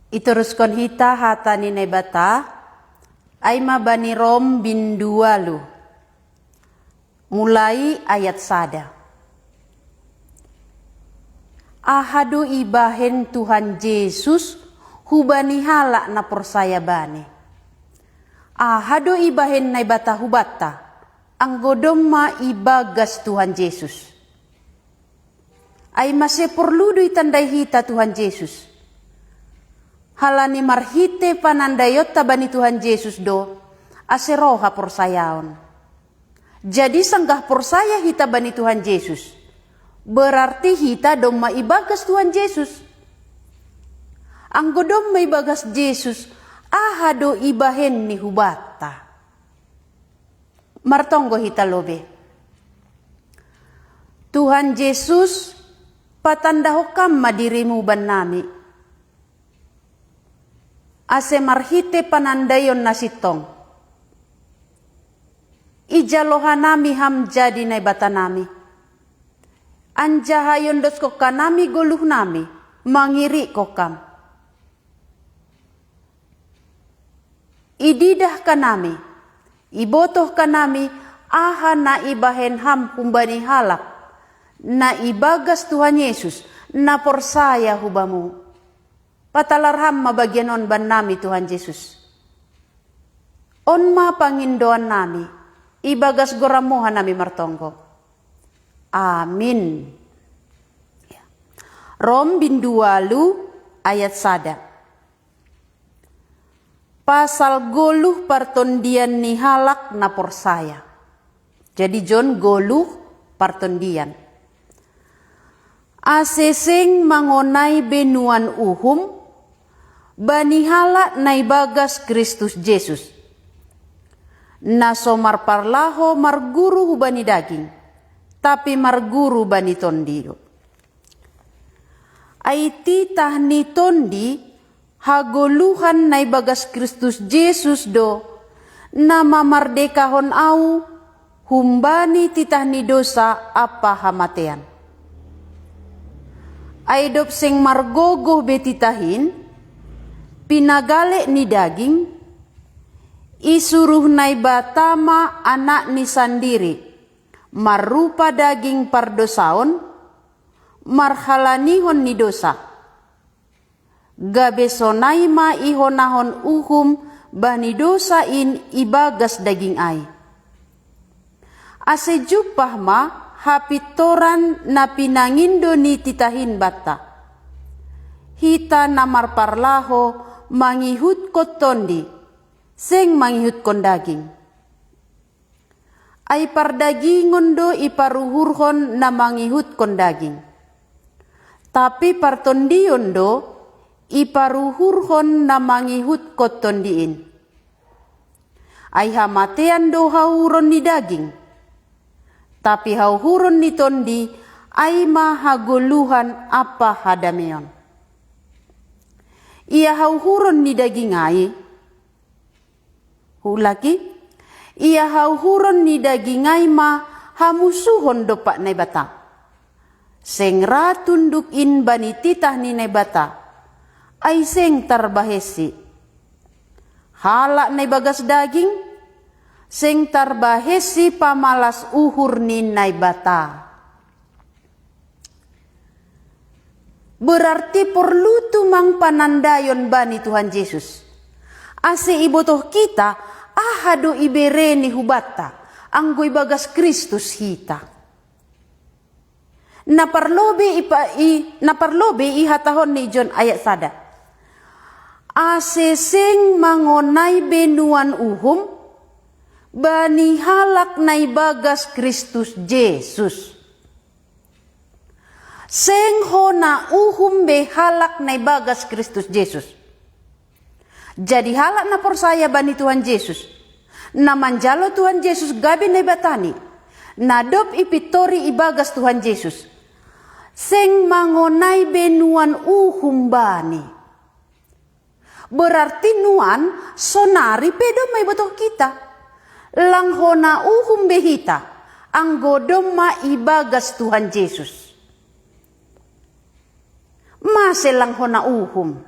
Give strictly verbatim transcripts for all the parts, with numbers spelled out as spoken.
Ituruskon hita hata ni Naibata, ai ma bani Rom bindualu, mulai ayat sada. Aha do ibahen Tuhan Jesus hubani halak na porsaya Bani? Aha do ibahen Naibata hubanta, anggo domma ibagas Tuhan Jesus? Ai mase porlu do itandai hita Tuhan Jesus? Halani marhite panandaionta bani Tuhan Jesus do, ase ro haporsayaon. Jadi sanggah porsaya hita bani Tuhan Jesus, berarti hita domma ibagas Tuhan Jesus. Anggo domma ibagas Jesus, aha do ibahen ni hubanta? Martonggo hita lobe. Tuhan Jesus, patandahon Ham ma dirimu bannami, ase marhite panandaion na sintong, ijalo hanami Ham jadi Naibatanami, anjaha iondoskon hanami goluhnami, mangirikkon Ham. Ididah hanami, ibotoh hanami, aha na ibahen Ham humbani halak na ibagas Tuhan Jesus, na porsaya hu Bamu. Patalar Ham ma bagian on bannami Tuhan Jesus. On ma pangindoannami, ibagas goram-Mu hanami martonggo. Amin. Ya. Rom bindualu ayat sada. Pasal goluh partondian ni halak na porsaya. Jadi jon goluh partondian. Ase seng mangonai be nuan uhum, bani halak na ibagas Kristus Jesus, na so marparlaho marguru hubani daging, tapi marguru bani Tondi do. Ai titah ni Tondi, hagoluhan na ibagas Kristus Jesus do, na mamardekahon ahu humbani titah ni dousa ampa hamatean. Ai dob seng margogoh be titah in, pinagalek ni daging, isuruh Naibata ma Anak-Ni sandiri, marrupa daging pardousaon, marhalanihon ni dousa. Gabe sonai ma ihonahon uhum bani dousa in ibagas daging ai. Ase jumpah ma hapintoran na pinangindo ni titah in banta. Hita na marparlaho mangihutkon Tondi, seng mangihutkon daging. Ai pardagingon do iparuhurhon na mangihutkon daging. Tapi partondion do iparuhurhon na mangihutkon Tondi in. Ai hamatean do hauhuron ni daging. Tapi hauhuron ni Tondi ai ma hagoluhan ampa hadameon. Ia hauhuron ni daging ai, Huulaki, ia hauhuron ni daging ai ma hamusuhon dompak Naibata. Seng ra tunduk in bani titah ni Naibata, ai seng tarbahensi. Halak na ibagas daging, seng tarbahensi pamalas uhur ni Naibata. Berarti porlu tumang panandaion bani Tuhan Jesus. Ase ibotoh kita, aha do ibere ni hubanta, anggo ibagas Kristus hita. Na parlobe ipa, i, na parlobe ihatahon ni jon ayat sada. Ase seng mangonai be nuan uhum, bani halak na ibagas Kristus Jesus. Seng hona uhum be halak na ibagas Kristus Jesus. Jadi halak na porsaya bani Tuhan Jesus, na manjalo Tuhan Jesus gabe Naibatani, na dob ipintori ibagas Tuhan Jesus, seng mangonai be nuan uhum bani. Berarti nuan sonari pe domma ibotoh kita. Lang hona uhum be hita, anggo domma ibagas Tuhan Jesus. Mase lang hona uhum?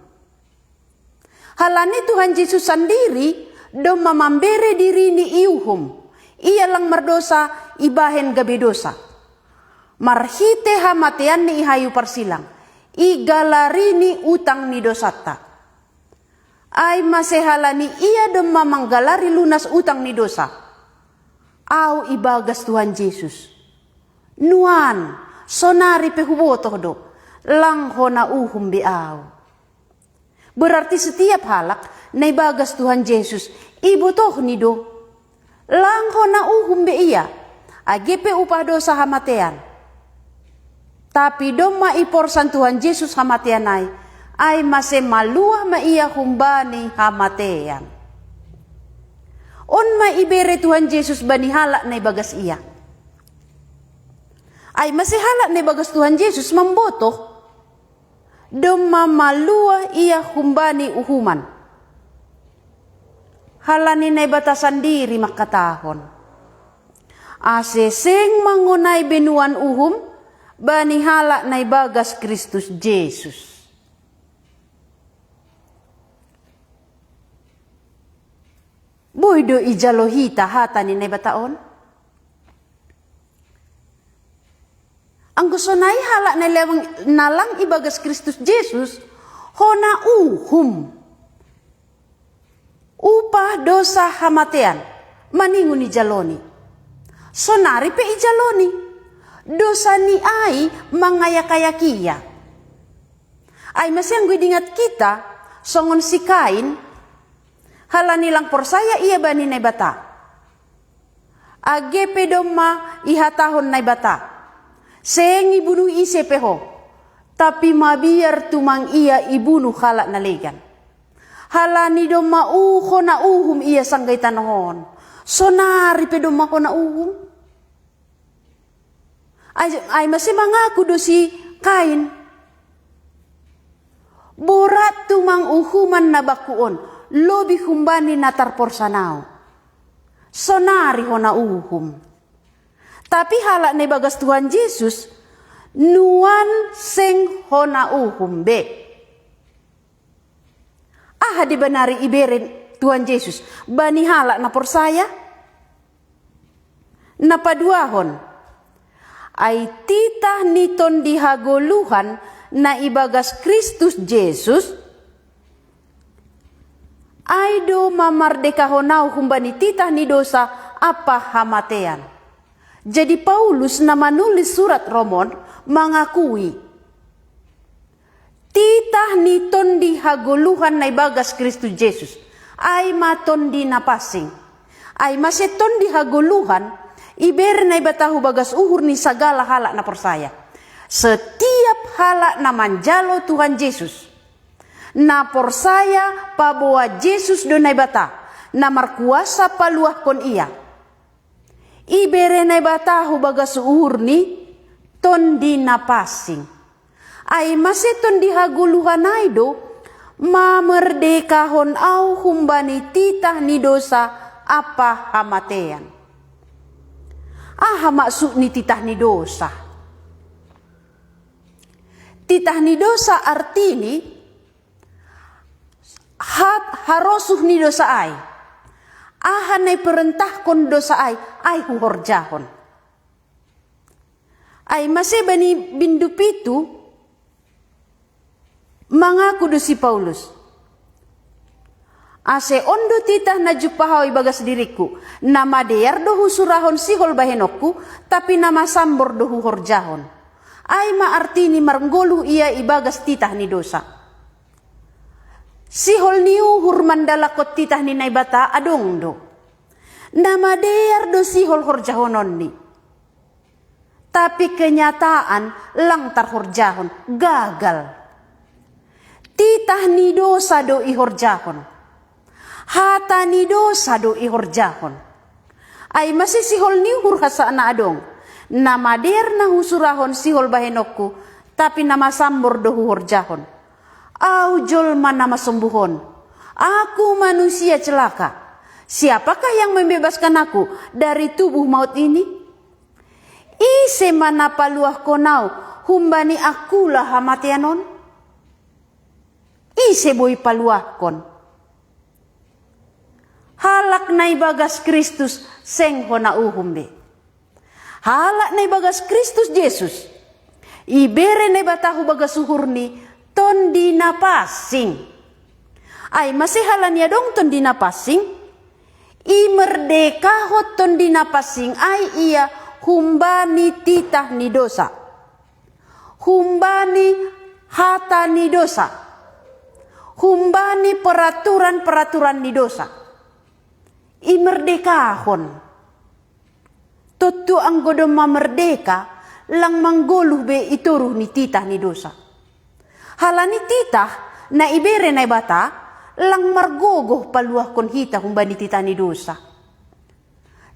Halani Tuhan Jesus sandiri domma mambere dirini iuhum, ia lang mardosa ibahen gabe dosa. Marhite hamateanni i hayu parsilang, igalarini utang ni dosanta. Ai mase halani ia domma manggalari lunas utang ni dosa. Au ibagas Tuhan Jesus. Nuan, sonari pe hubotoh do, lang hona uhum be au. Berarti setiap halak na ibagas Tuhan Jesus, ibotohni do. Lang hona uhum be ia, age pe upah dosa hamatean. Tapi domma iporsan Tuhan Jesus hamatean ai, ai mase maluah ma ia humbani hamatean. On ma ibere Tuhan Jesus bani halak na ibagas ia. Ai mase halak na ibagas Tuhan Jesus mambotoh, domma maluah ia humbani uhuman. Halani Naibata sandiri mangkatahon, ase seng mangonai be nuan uhum bani halak na ibagas Kristus Jesus. Boi do ijalo hita hata ni Naibata on? Anggo sonai halak na lang, na lang ibagas Kristus Jesus, hona uhum. Upah dosa hamatean, maningon ijaloni. Sonari pe ijaloni. Dosa ni ai mangayak-ayak ia. Ai mase anggo idingat kita, songon si Kain, halani lang porsaya ia bani Naibata. Age pe domma ihatahon Naibata, seng ibunuh ise pe ho, tapi mabiar tumang ia ibunuh halak na legan. Halani domma uh hona uhum ia sanggah i tanoh on, sonari pe domma hona uhum. Ai, ai mase mangaku do si Kain, borat tumang uhuman na bangku on, lobi humbani na tarporsan au. Sonari hona uhum. Tapi halak na ibagas Tuhan Jesus, nuan seng hona uhum be. Aha dibanari ibere Tuhan Jesus bani halak na porsaya? Na paduahon, ai titah ni tondi hagoluhan na ibagas Kristus Jesus, ai do mamardekahon au humbani titah ni dosa ampa hamatean. Jadi Paulus na manulis surat Rom on mangakui, titah ni tondi hagoluhan na ibagas Kristus Jesus, ai ma tondi na pansing. Ai mase tondi hagoluhan, ibere Naibata hu bagas uhur ni sagala halak na porsaya. Setiap halak na manjalo Tuhan Jesus, na porsaya paboa Jesus do Naibata, na markuasa paluahkon ia. Ibere Naibata hu bagas uhurni tondi na pansing. Ai mase tondi hagoluhan ai do mamardekahon au humbani titah ni dosa ampa hamatean. Aha maksud ni titah ni dosa? Titah ni dosa artini hat harosuh ni dosa ai. Aha na iperentahkon dosa ai, ai huhorjahon. Ai mase bani bindu pitu mangaku do si Paulus, ase on do titah na jumpah au ibagas diringku, na madear do husurahon sihol bahenonku, tapi na masambor do huhorjahon. Ai ma artini marnggoluh ia ibagas titah ni dosa. Sihol ni uhur mandalakkon titah ni Naibata adong do. Na madear do sihol horjahononni. Tapi kenyataan lang tarhorjahon, gagal. Titah ni dosa do ihorjahon. Hata ni dosa do ihorjahon. Ai mase sihol ni uhur hasakna adong. Na madear na husurahon sihol bahenonku, tapi na masambor do huhorjahon. Au jolma na masombuhon. Aku manusia celaka. Siapakah yang membebaskan aku dari tubuh maut ini? Ise ma na paluahkon au humbani angkula hamatean on? Ise boi paluahkon? Halak na ibagas Kristus seng hona uhum be. Halak na ibagas Kristus Jesus, ibere Naibata hu bagas uhurni Tondi Na Pansing. Ai mase halani adong Tondi Na Pansing, imerdekahon Tondi Na Pansing ai ia humbani titah ni dosa, humbani hata ni dosa, humbani peraturan-peraturan ni dosa. Imerdekahon. Tontu anggo domma merdeka, lang manggoluh be i toruh ni titah ni dosa. Halani titah na ibere Naibata, lang margogoh paluahkon hita humbani titah ni dosa.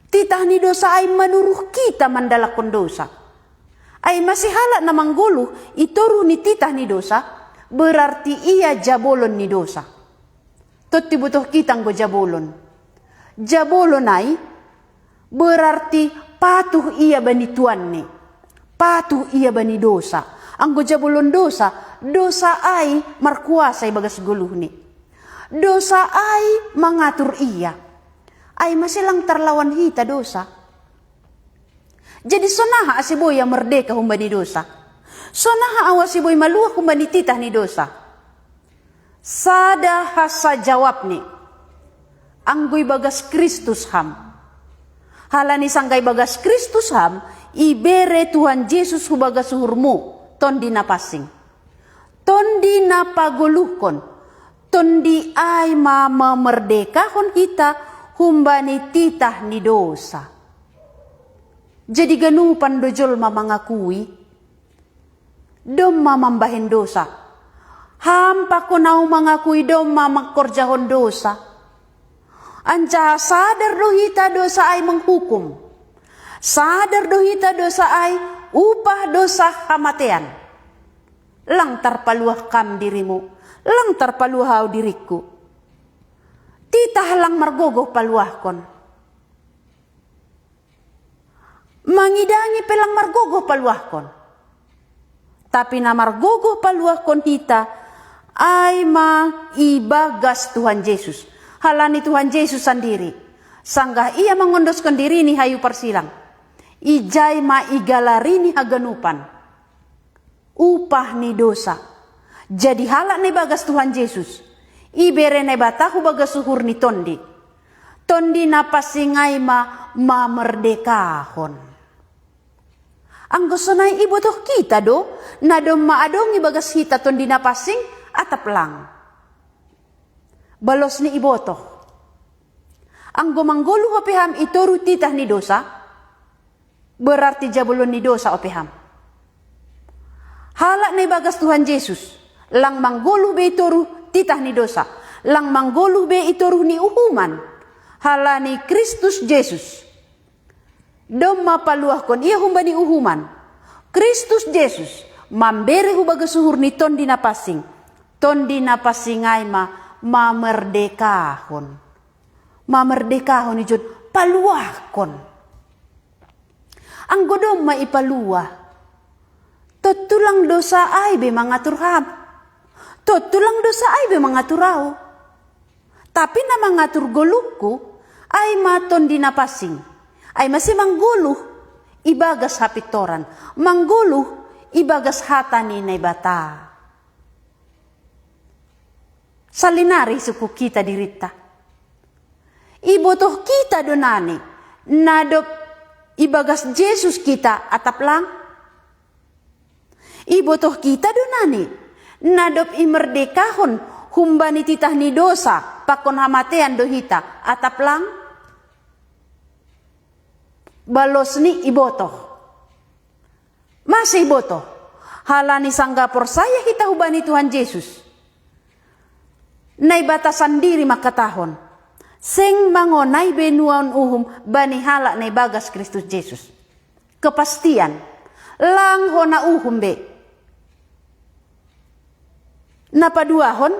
Titah ni dosa ai manuruh hita mandalakkon dosa. Ai mase halak na manggoluh i toruh ni titah ni dosa, berarti ia jabolon ni dosa. Tontu ibotoh hita anggo jabolon. Jabolon ai berarti patuh ia bani tuanni, patuh ia bani dosa. Anggo jabolon dosa, dosa ai markuasa ibagas goluhni. Dosa ai mangatur ia. Ai mase lang tarlawan hita dosa. Jadi sonaha ase boi ahu merdeka humbani dosa? Sonaha ahu ase boi maluah humbani titah ni dosa? Sada hansa jawabni: anggo ibagas Kristus ham. Halani sanggah ibagas Kristus ham, ibere Tuhan Jesus hu bagas uhurmu Tondi Na Pansing. Tondi na pagoluhkon. Tondi ai ma mamerdekahon hita humbani titah ni dosa. Jadi ganupan do jolma mangakui domma mambahen dosa. Ham pakon ahu mangakui domma mangkorjahon dosa. Anjaha sadar do hita dosa ai manghukum. Sadar do hita dosa ai upah dosa hamatean. Lang tarpaluah kam dirimu, lang tarpaluah ahu diringku. Titah lang margogoh paluahkon. Mangidangi pe lang margogoh paluahkon. Tapi na margogoh paluahkon hita ai ma ibagas Tuhan Jesus. Halani Tuhan Jesus sandiri, sanggah ia mangondoskon dirini hayu parsilang, ijai ma igalarini haganupan upah ni dosa. Jadi halak na ibagas Tuhan Jesus, ibere Naibata hu bagas uhurni tondi. Tondi Na Pansing ai ma mamerdekahon. Anggo sonai ibotoh hita do na domma adong ibagas hita Tondi Na Pansing atap lang? Balosni ibotoh. Anggo manggoluh ope ham i toruh titah ni dosa, berarti jabolon ni dosa ope ham. Halak na ibagas Tuhan Jesus, lang manggoluh be i toruh titah ni dosa, lang manggoluh be i toruh ni uhuman. Halani Kristus Jesus domma paluahkon ia humbani uhuman. Kristus Jesus mambere hu bagas uhur ni Tondi Na Pansing. Tondi Na Pansing ai ma mamerdekahon. Mamerdekahon ijon, paluahkon. Anggo domma ipaluah, tontu lang dosa ai be mangatur ham. Tontu lang dosa ai be mangatur ahu. Tapi na mangatur goluhku ai ma Tondi Na Pansing. Ai mase manggoluh ibagas hapintoran, manggoluh ibagas hata ni Naibata. Salinari sungkun hita dirinta. Ibotoh hita do nani na dob ibagas Jesus hita atap lang? Ibotoh hita do nani na dob imerdekahon humbani titah ni dosa pakon hamatean do hita atap lang? Balosni ibotoh. Mase ibotoh? Halani sanggah porsaya hita hubani Tuhan Jesus, Naibata sandiri mangkatahon, seng mangonai be nuan uhum bani halak na ibagas Kristus Jesus. Kepastian, lang hona uhum be. Na paduahon,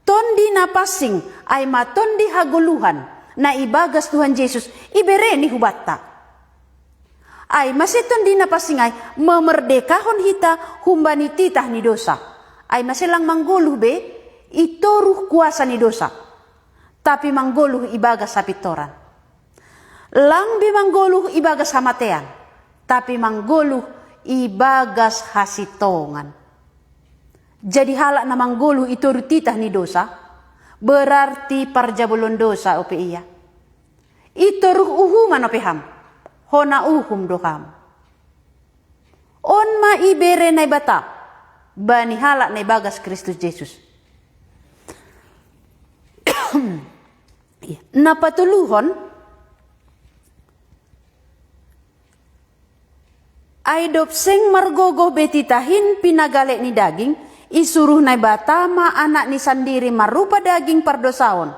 Tondi Na Pansing, ai ma Tondi hagoluhan na ibagas Tuhan Jesus, ibereni hubanta. Ai mase Tondi Na Pansing ai mamerdekahon hita humbani titah ni dosa. Ai mase lang manggoluh be i toruh kuasa ni dosa. tapi manggoluh ibagas hapintoran. Lang be manggoluh ibagas hamatean, tapi manggoluh ibagas hasintongan. Jadi halak na manggoluh i toruh titah ni dosa, berarti parjabolon dosa ope ia. I toruh uhuman ope ham, hona uhum do ham. On ma ibere Naibata bani halak na ibagas Kristus Jesus. Na patoluhon, ai dob seng margogoh be titah in pinagalek ni daging, isuruh Naibata ma anakni sandiri marrupa daging pardosaon,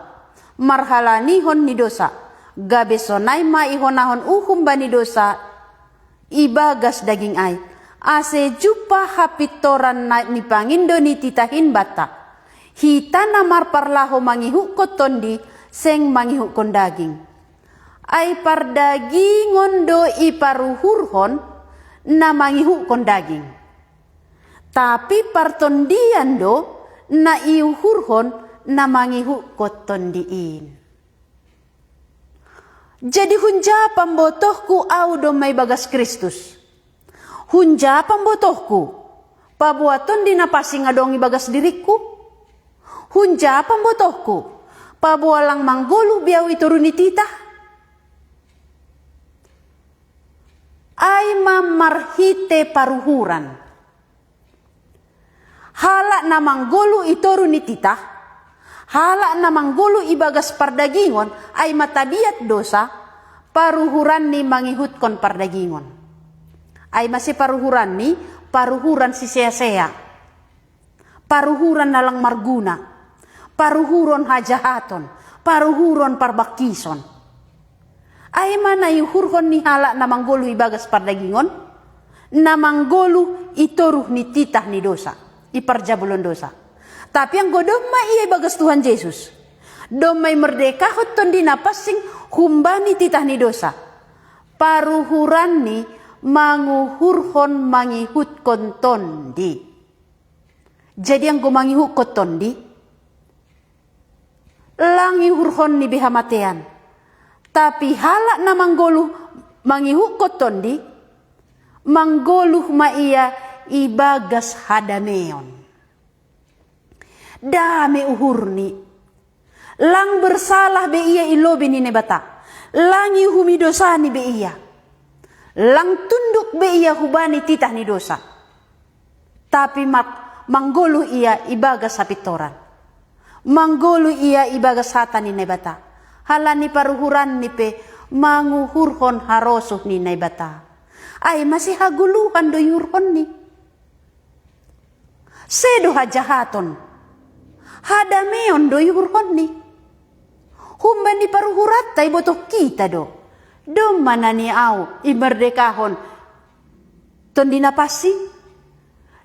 marhalanihon ni dosa, gabe sonai ma ihonahon uhum bani dosa ibagas daging ai, ase jumpah hapintoran na nipangindo ni titah in banta. Hita na marparlaho mangihukkon Tondi, seng mangihukkon daging. Ai pardagingon do iparuhurhon na mangihukkon daging, tapi partondian do na iuhurhon na mangihukkon Tondi in. Jadi hunja pambotohku au domma ibagas Kristus? Hunja pambotohku, paboa Tondi Na Pansing adong ibagas diringku? Hunja pambotohku, paboa lang manggoluh be au i toruh ni titah? Ai ma marhite paruhuran. Halak na manggoluh i toruh ni titah, halak na manggoluh ibagas pardagingon, ai ma tabiat dosa, paruhuranni mangihutkon pardagingon. Ai ma se paruhuranni, paruhuran siseasea, paruhuran na lang marguna, paruhuron hajahaton, paruhuron parbangkison. Ai ma na iuhurhon ni halak na manggoluh ibagas pardagingon, na manggoluh i toruh ni titah ni dosa, i parjabolon dosa. Tapi anggo domma ia ibagas Tuhan Jesus, domma imerdekahon Tondi Na Pansing humbani titah ni dosa, paruhuranni manguhurhon mangihutkon Tondi. Jadi anggo mangihukkon Tondi, lang iuhurhonni be hamatean. Tapi halak na manggoluh mangihukkon Tondi, manggoluh ma ia ibagas hadameon. Dame uhurni. Lang bersalah be ia i lobei ni Naibata. Lang iuhumi dosani be ia. Lang tunduk be ia hubani titah ni dosa. Tapi mat, manggoluh ia ibagas hapintoran. Manggoluh ia ibagas hata ni Naibata. Halani paruhuranni pe manguhurhon harosuh ni Naibata. Ai ma se hagoluhan do iuhurhonni. Sedo hajahaton. Hadameon do iuhurhonni. Humbani paruhuranta ibotoh hita do. Domma na ni au imerdekahon Tondi Na Pansing.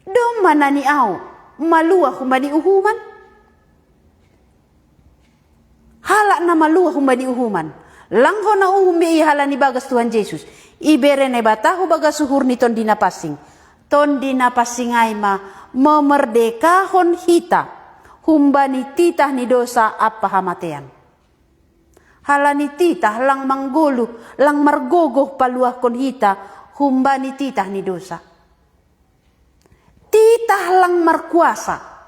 Domma na ni au maluah humbani uhuman. Halak na maluah humbani uhuman, lang hona uhum be ia halani bagas Tuhan Jesus. Ibere Naibata hu bagas uhur ni Tondi Na Pansing. Tondi Na Pansing ai ma memerdekahon hita humbani titah ni dosa ampa hamatean. Halani titah lang manggoluh, lang margogoh paluahkon hita humbani titah ni dosa. Titah lang markuasa.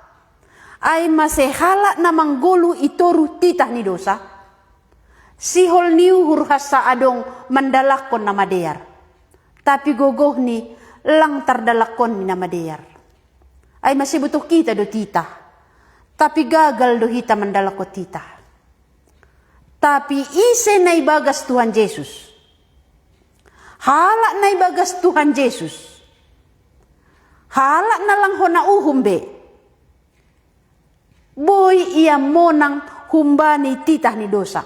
Ai mase halak na manggoluh i toruh titah ni dosa, sihol ni uhur hansa adong mandalakkon na madear. Tapi gogohni lang tardalakkon ni na madear. Ai mase botoh hita do titah. Tapi gagal do hita mandalakkon titah. Tapi ise na ibagas Tuhan Jesus? Halak na ibagas Tuhan Jesus, halak na lang hona uhum be, boi ia monang humbani titah ni dosa.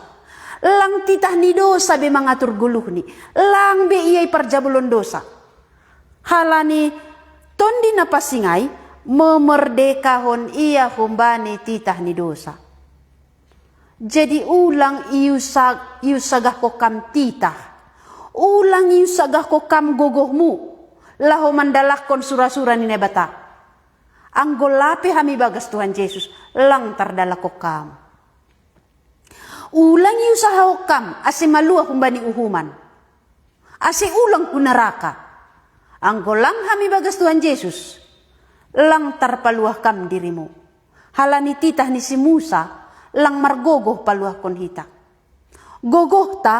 Lang titah ni dosa be mangatur goluhni. Lang be ia i parjabolon dosa. Halani Tondi Na Pansing ai memerdekahon ia humbani titah ni dosa. Jadi ulang iusag-, iusagahkon kam titah. Ulang iusagahkon kam gogohmu laho mandalakkon sura-sura ni Naibata. Anggo lape ham ibagas Tuhan Jesus, lang tardalakkon kam. Ulang iusahahon kam ase maluah humbani uhuman, ase ulang hu naraka. Anggo lang ham ibagas Tuhan Jesus, lang tarpaluah kam dirimu. Halani titah ni si Musa lang margogoh paluahkon hita. Gogohta,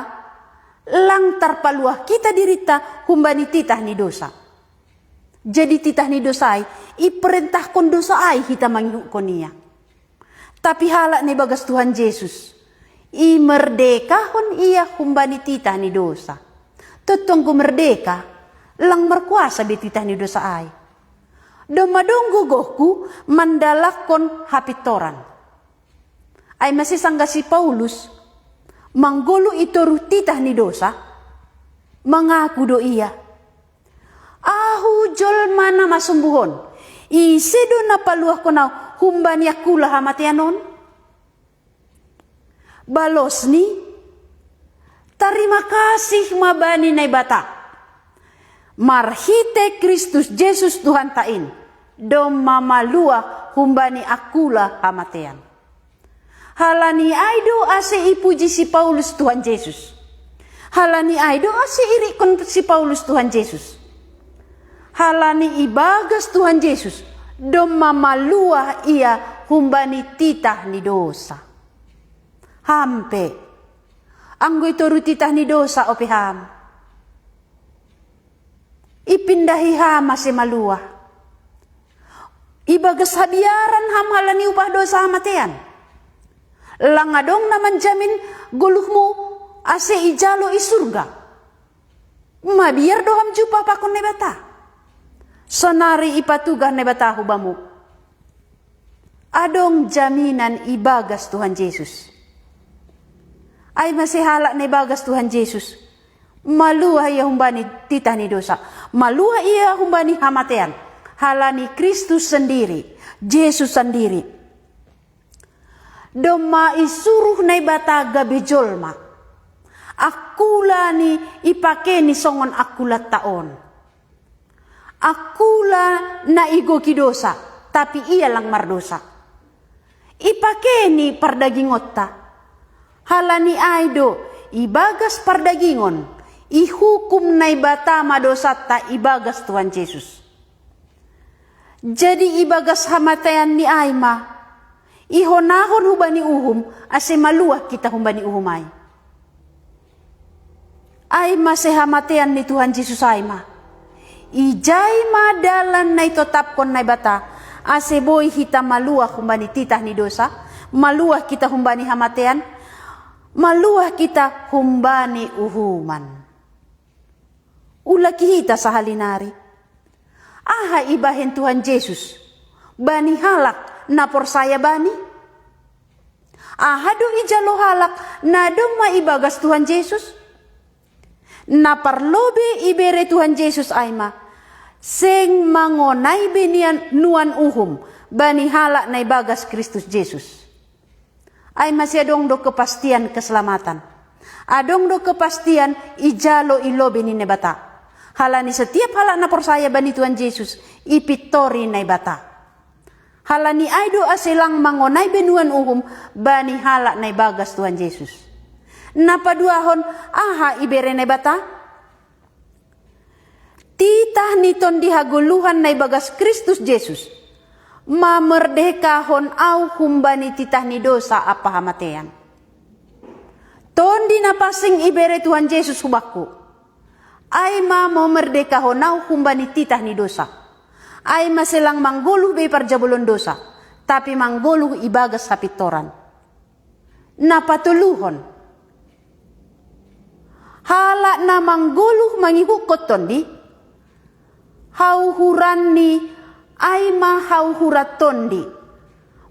lang tarpaluah hita dirinta humbani titah ni dosa. Jadi titah ni dosa ai, iperentahkon dosa ai hita mangihuthon ia. Tapi halak na ibagas Tuhan Jesus, imerdekahon ia humbani titah ni dosa. Tontu anggo merdeka, lang markuasa be titah ni dosa ai. Domma dong gogohku mandalakkon hapintoran. Ai mase sanggah si Paulus manggoluh i toruh titah ni dosa, mangaku do ia, "Ahu jolma na masombuhon, ise do na paluahkon ahu humbani angkula hamatean on?" Balosni, "Tarima kasih ma bani Naibata, marhite Kristus Jesus Tuhanta in, domma maluah humbani angkula hamatean." Halani ai do ase ipuji si Paulus Tuhan Jesus. Halani ai do ase irikkon si Paulus Tuhan Jesus. Halani ibagas Tuhan Jesus, domma maluah ia humbani titah ni dosa. Ham pe, anggo itoruh titah ni dosa ope ham, ipindahi ham ase maluah. Ibagas habiaran ham halani upah dosa hamatean. Lang adong na manjamin goluhmu ase ijalo i surga. Mabiar do ham jumpah pakon Naibata. Sonari ipatugah Naibata hu bamu. Adong jaminan ibagas Tuhan Jesus. Ai mase halak na ibagas Tuhan Jesus, maluah ia humbani titah ni dosa, maluah ia humbani hamatean, halani Kristus sandiri, Jesus sandiri. Domma isuruh Naibata gabe jolma, angkula ni ipakeni songon angkulanta on. Angkula na igoki dosa, tapi ia lang mardosa. Ipakeni pardagingonta. Halani ai do, ibagas pardagingon, ihukum Naibata ma dosanta ibagas Tuhan Jesus. Jadi ibagas hamateanni ai ma ihonahon humbani uhum, ase maluah hita humbani uhum ai. Ai mase hamatean ni Tuhan Jesus ai ma. Ijai ma dalan na itotapkon Naibata, ase boi hita maluah humbani titah ni dosa, maluah hita humbani hamatean, maluah hita humbani uhuman. Ulaki hita sahali nari. Aha ibahen Tuhan Jesus bani halak na porsaya Bani? Aha do ijalo halak na domma ibagas Tuhan Jesus? Na parlobei ibere Tuhan Jesus ai ma, seng mangonai be nuan uhum bani halak na ibagas Kristus Jesus. Ai mase adong do kepastian keselamatan. Adong do kepastian ijalo i lobei ni Naibata. Halani setiap halak na porsaya bani Tuhan Jesus, ipintori Naibata. Halani ai do ase lang mangonai be nuan uhum bani halak na ibagas Tuhan Jesus. Na paduahon, aha ibere Naibata? Titah ni tondi hagoluhan na ibagas Kristus Jesus, mamerdekahon ahu humbani titah ni dosa ampa hamatean. Tondi na pansing ibere Tuhan Jesus hubakku, ai ma mamerdekahon ahu humbani titah ni dosa. Ai mase lang manggoluh be parjabolon dosa, tapi manggoluh ibagas hapintoran. Na patoluhon, halak na manggoluh mangihuthon tondi, hauhuranni ai ma hauhuran tondi,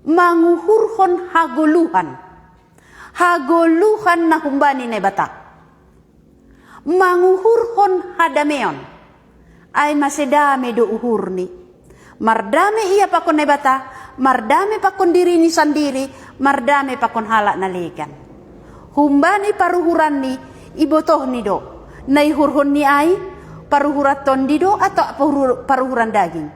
manguhurhon hagoluhan, hagoluhan na humbani Naibata, manguhurhon hadameon. Ai mase dame do uhurni. Mardame ia pakon Naibata, mardame pakon dirini sandiri, mardame pakon halak na legan. Humbani paruhuranni, ibotohni do, na ihurhonni ai paruhuran tondi do atau paruhuran daging.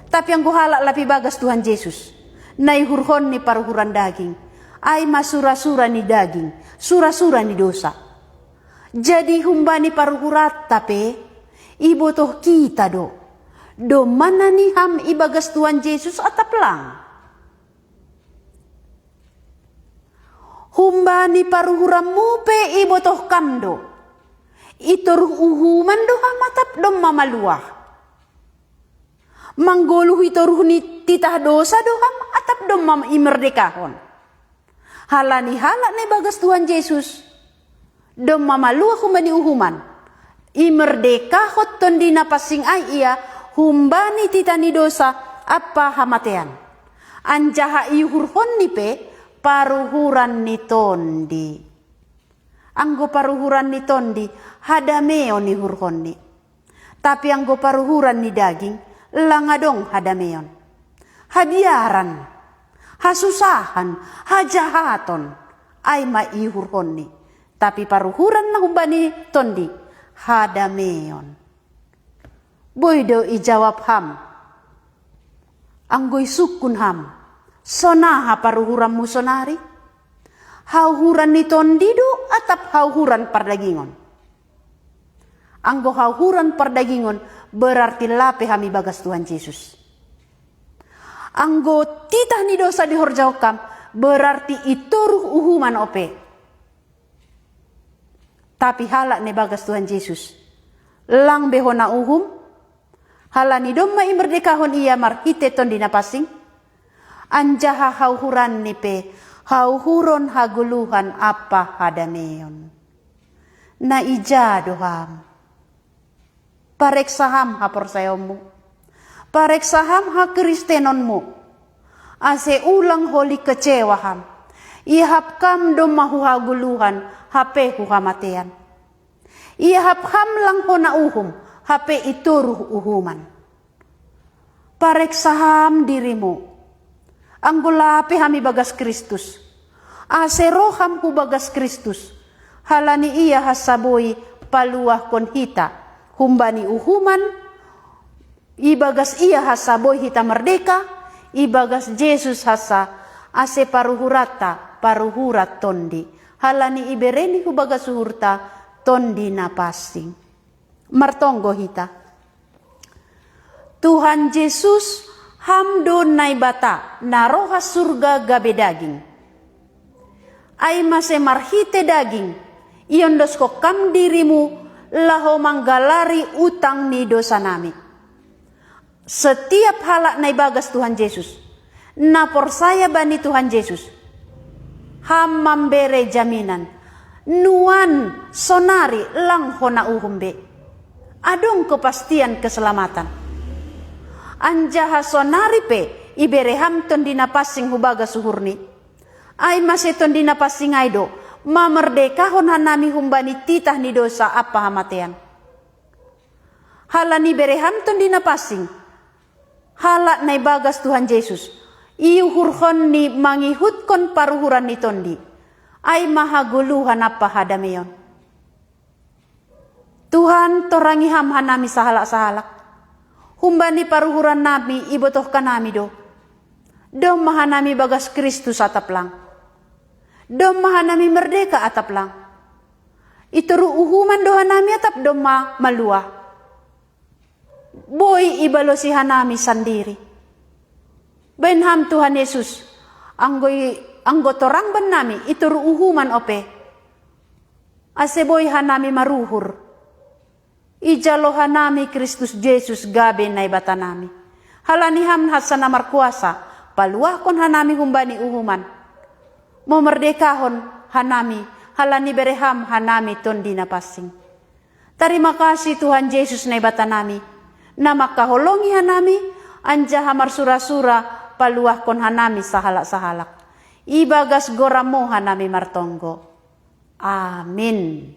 Tapi anggo halak lape ibagas Tuhan Jesus, na ihurhonni paruhuran daging. Ai ma sura-sura ni daging, sura-sura ni dosa. Jadi humbani paruhuranta pe, ibotoh hita do. Domma nani ham ibagas Tuhan Jesus atap lang. Humbani paruhuranmu pe ibotoh kam do. Itoruh uhuman do ham atap domma maluah. Manggoluh itoruh ni titah dosa do ham atap domma imerdekahon. Halani halak na ibagas Tuhan Jesus, domma maluah humbani uhuman. Imerdekahon Tondi Napansing ai ia humbani titah ni dosa ampa hamatean. Anjaha iuhurhonni pe paruhuran ni tondi. Anggo paruhuran ni tondi, hadameon iuhurhonni. Tapi anggo paruhuran ni daging, lang adong hadameon. Habiaran, hasusahan, hajahaton, ai ma iuhurhonni. Tapi paruhuran na humbani tondi, hadameon. Boi do ijawab ham. Anggo isungkun ham, sonaha paruhuranmu sonari? Hauhuran ni tondi do atap hauhuran pardagingon? Anggo hauhuran pardagingon, berarti lape ham ibagas Tuhan Jesus. Anggo titah ni dosa dihorjahon ham, berarti itoruh uhuman ope. Tapi halak na ibagas Tuhan Jesus, lang be hona uhum, halani domma imerdekahon ia marhite Tondi Napansing, anjaha hauhuranni pe hauhuron hagoluhan ampa hadameon. Na ija do ham? Pareksa ham haporsayaonmu. Pareksa ham hakristenonmu. Ase ulang holi kecewa ham. Iahap kam domma hu hagoluhan, hape hu hamatean. Iahap ham lang hona uhum, hape itoruh uhuman. Pareksa ham dirimu. Anggo lape ham ibagas Kristus, ase roh ham hu bagas Kristus, halani ia hansa boi paluahkon hita humbani uhuman, ibagas ia hansa boi hita merdeka, ibagas Jesus hansa ase paruhuranta paruhuran tondi, halani ibereni hu bagas uhurta Tondi Napansing. Martonggo hita. Tuhan Jesus, ham do Naibata na roha surga gabe daging. Ai mase marhite daging, iondoskon kam dirimu laho manggalari utang ni dosanami. Setiap halak na ibagas Tuhan Jesus, na porsaya bani Tuhan Jesus, ham mambere jaminan, nuan sonari lang hona uhum be. Adong kepastian keselamatan. Anjaha sonari pe ibere ham Tondi Napansing hu bagas uhurni. Ai mase Tondi Napansing ai do mamerdekahon hanami humbani titah ni dosa ampa hamatean. Halani ibere ham Tondi Napansing, halak na ibagas Tuhan Jesus, iuhurhonni mangihutkon paruhuran ni tondi, ai ma hagoluhan ampa hadameon. Tuhan, torangi ham hanami sahalak-sahalak. Humbani paruhurannami ibotohkan nami do. Domma hanami bagas Kristus atap lang. Domma hanami merdeka atap lang. Itoruh uhuman do hanami atap domma maluah? Boi ibalosi hanami sandiri. Baen ham Tuhan Yesus, anggo, i- anggo torang bannami itoruh uhuman ope, ase boi hanami maruhur. Ijalo hanami Kristus Jesus gabe Naibatanami. Halani ham hansa na markuasa, paluahkon hanami humbani uhuman. Mamerdekahon hanami, halani ibere ham hanami Tondi Napansing. Tarima kasih Tuhan Jesus Naibatanami, na mangkaholongi hanami, anjaha marsura-sura paluahkon hanami sahalak-sahalak. Ibagas goranmu hanami martonggo. Amin.